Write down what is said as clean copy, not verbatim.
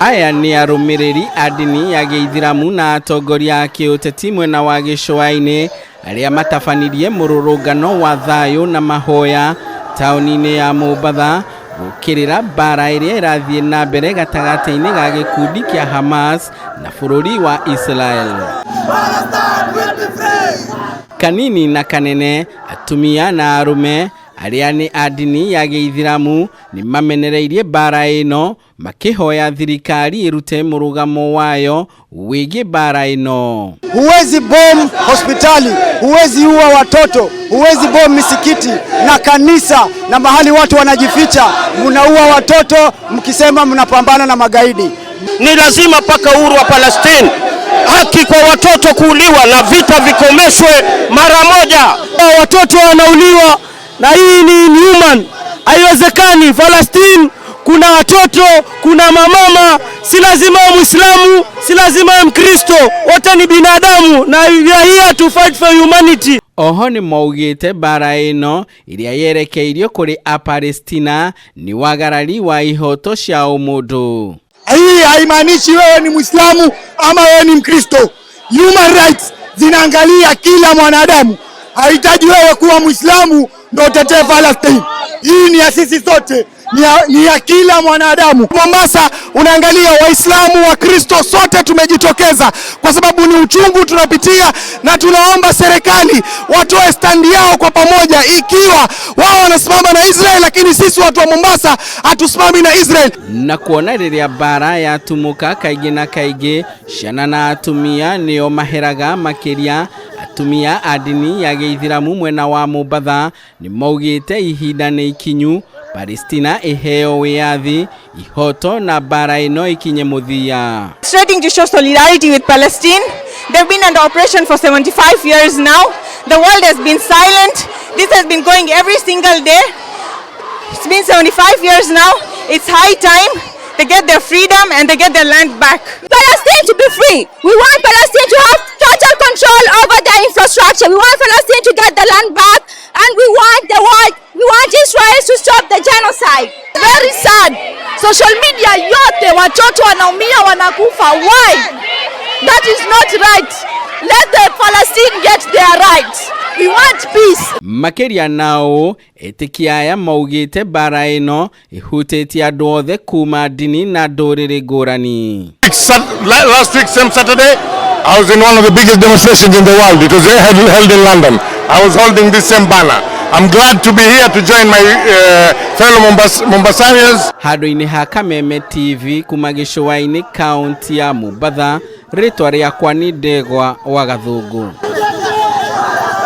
Aya nĩ arũmĩrĩri a ndini ya gĩithĩramu na atongoria a kĩũteti mwena wa gĩcũa-inĩ arĩa matabanirie mũrũrũngano wa thayũ na mahoya taũni-inĩ ya Mombatha gũkĩrĩra mbara ĩrĩa ĩrathiĩ na mbere gatagatĩ-inĩ ga gĩkundi kĩa Hamas na bũrũri wa Israel. Kanini na kanene, atumia na arũme arĩa nĩ a ndini ya gĩithĩramu nĩ mamenereirie mbara ĩno makĩhoya thirikari ĩrute mũrũgamo wayo wĩgiĩ mbara ĩno. Huwezi bom hospitali, huwezi ua watoto, huwezi bom misikiti na kanisa na mahali watu wanajificha. Mnaua watoto mkisema mnapambana na magaidi. Ni lazima mpaka uhuru wa Palestine, haki kwa watoto kuuliwa na vita vikomeshwe mara moja. Watoto wanauliwa na hii ni inhuman, haiwezekani. Palestine kuna watoto, kuna mamama, si lazima uwe Muislamu, si lazima uwe Mkristo, wote ni binadamu na we are here to fight for humanity. Oho nĩ maugĩte mbara ĩno ĩrĩa yerekeirio kũrĩ Apalestina nĩ wagarari wa ihoto cia ũmũndũ. Hii haimaanishi wewe ni Muislamu ama wewe ni Mkristo. Human rights zinaangalia kila mwanadamu, hahitaji wewe kuwa Muislamu ndo utetee Palestine. Hii ni ya sisi sote, ni ya kila mwanadamu. Mombasa unaangalia Waislamu, Wakristo sote tumejitokeza kwa sababu ni uchungu tunapitia, na tunaomba serikali watoe standi yao kwa pamoja, ikiwa wao wanasimama na Israel, lakini sisi watu wa Mombasa hatusimami na Israel. Na kuona rĩrĩa mbara yatumũka kaingĩ na kaingĩ ciana na atumia nĩo maheraga makĩria. Atumia a ndini ya gĩithĩramu mwena wa Mombatha nĩ maugĩte ihinda nĩ ikinyu Palestina ĩheo wĩyathi, ihoto na mbara ĩno ikinye mũthia. Demonstrating to show solidarity with Palestine. They've been under oppression for 75 years now. The world has been silent. This has been going every single day. It's been 75 years now. It's high time they get their freedom and they get their land back. Palestine to be free. We want Palestine to have total control over their infrastructure. We want Palestine to get the land back, and we want the world, we want Israel to stop the genocide. Very sad. Social media yote watoto wanaumia, wanakufa. Why? That is not right. Let the Palestine get their rights. We want peace. Makĩria nao etĩkia aya maugĩte mbara ĩno ĩhutĩtie andũ othe kuma ndini na ndũrĩrĩ ngũrani. Last week, same Saturday, I was in one of the biggest demonstrations in the world. It was held in London. I was holding this same banner. I'm glad to be here to join my fellow Mombasanians. Handũ-inĩ ha Kameme TV kuma gĩcũa-inĩ kaunti ya Mombatha, rĩtwa rĩakwa nĩ Ndegwa wa Gathũngũ.